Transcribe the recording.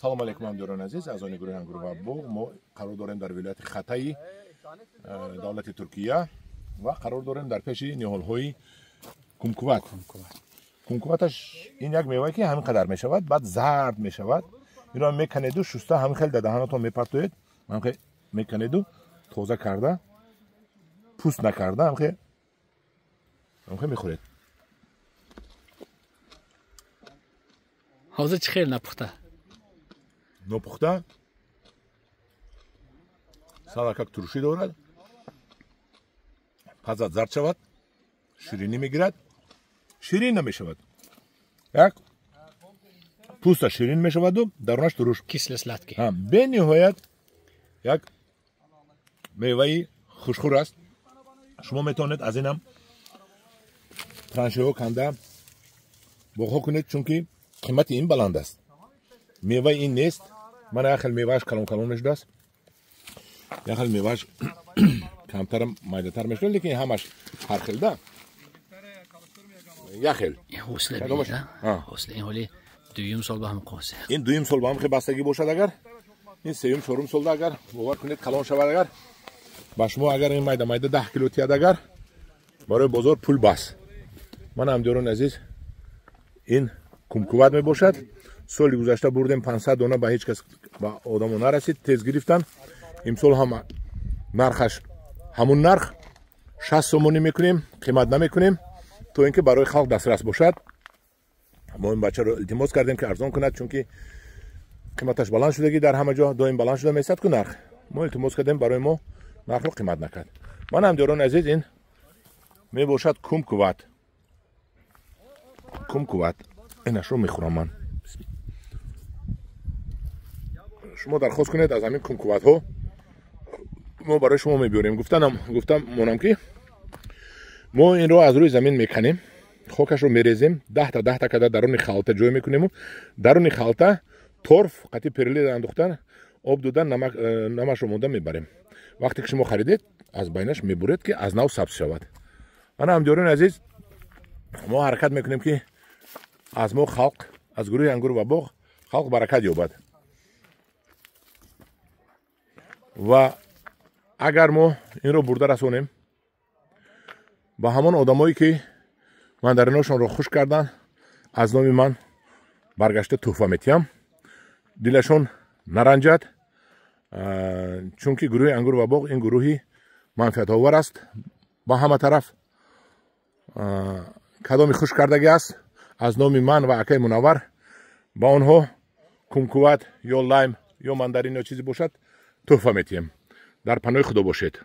Салом алейкум, ҳамдиёрони азиз, аз они гурӯҳи Ангур ва боғ. Мо қарор дорем дар вилояти Хатаи давлати Туркия ва қарор дорем дар пеши ниҳолҳои кумкуват. Кумкуваташ ин як мевае ки ҳамин қадар мешавад, баъд зард мешавад. Инро меканеду шуста ҳамин хел дар даҳанатон мепартоед, ҳамин хел меканеду тоза карда, пӯст накарда, ҳамин хел мехӯред. Ҳозир чӣ хел напухта? Нопухта салакак туршӣ дорад, пазад зард шавад, ширинӣ мегирад, ширин намешавад. Як пӯста ширин мешаваду дарунаш туруш. Кисло-сладкий. Бениҳоят як меваи хушхӯр аст. Шумо метавонед аз инам траншеҳо канда боғҳо кунед, чунки қимати ин баланд аст. Меваи ин нест. Мана як хел мевааш калон калон мешудааст, як хел мевааш камтар майдатар мешудааст, лекин ҳамаш ҳар хелда як хел. Ҳоли дуюм сол ба ҳам қосе. Ин дуюм сол ба ҳам хел бастагӣ бошад, агар ин сеюм чорум солда агар бовар кунед калон шавад, агар ба шумо агар ин майда майда 10 кило тияд, агар барои бозор пул бас. Мана ҳамдиёрони азиз, ин кумкуват мебошад. Соли гузашта бурдем 500 дона, ба ҳеҷ кас ба одамо нарасид, тез гирифтан. Имсол ҳам нархаш ҳамун нарх 60 сомонӣ мекунем, қимат намекунем, то ин ки барои халқ дастрас бошад. Мо ин бачаро илтимос кардем ки арзон кунад, чунки қиматаш баланд шудагӣ дар ҳама ҷо доим баланд шуда месад ку нарх. Мо илтимос кардем, барои мо нархро қимат накард. Ман ҳамдиёрони азиз, ин мебошад кумкуват. Кумкуват инашро мехӯрам ман. Шумо дархост кунед аз ҳамин кумкуватҳо, мо барои шумо мебиёрем. Гуфтам монам ки мо инро аз рӯи замин меканем, хокашро мерезем, даҳта даҳта карда даруни халта ҷой мекунему даруни халта торф қатъи перлида андохтан, об додан, намашро монда мебарем. Вақте ки шумо харидед, аз байнаш мебуред ки аз нав сабз шавад. Ана ҳамдиёрони азиз, мо ҳаракат мекунем ки аз мо халқ, аз гурӯҳи Ангур ва боғ халқ баракат ёбад. Ва агар мо инро бурда расонем ба ҳамон одамое ки мандариношонро хуш карданд, аз номи ман баргашта тӯҳфа метиҳам. Дилашон наранҷад, чунки гурӯҳи Ангур ва боғ ин гурӯҳи манфиатовар аст ба ҳама тараф. Кадоми хуш кардагӣ аст, аз номи ман ва акаи Мунаввар ба онҳо кумкуват ё лайм ё мандарин ё чизе бошад тӯҳфа метиҳем. Дар паноҳи Худо бошед.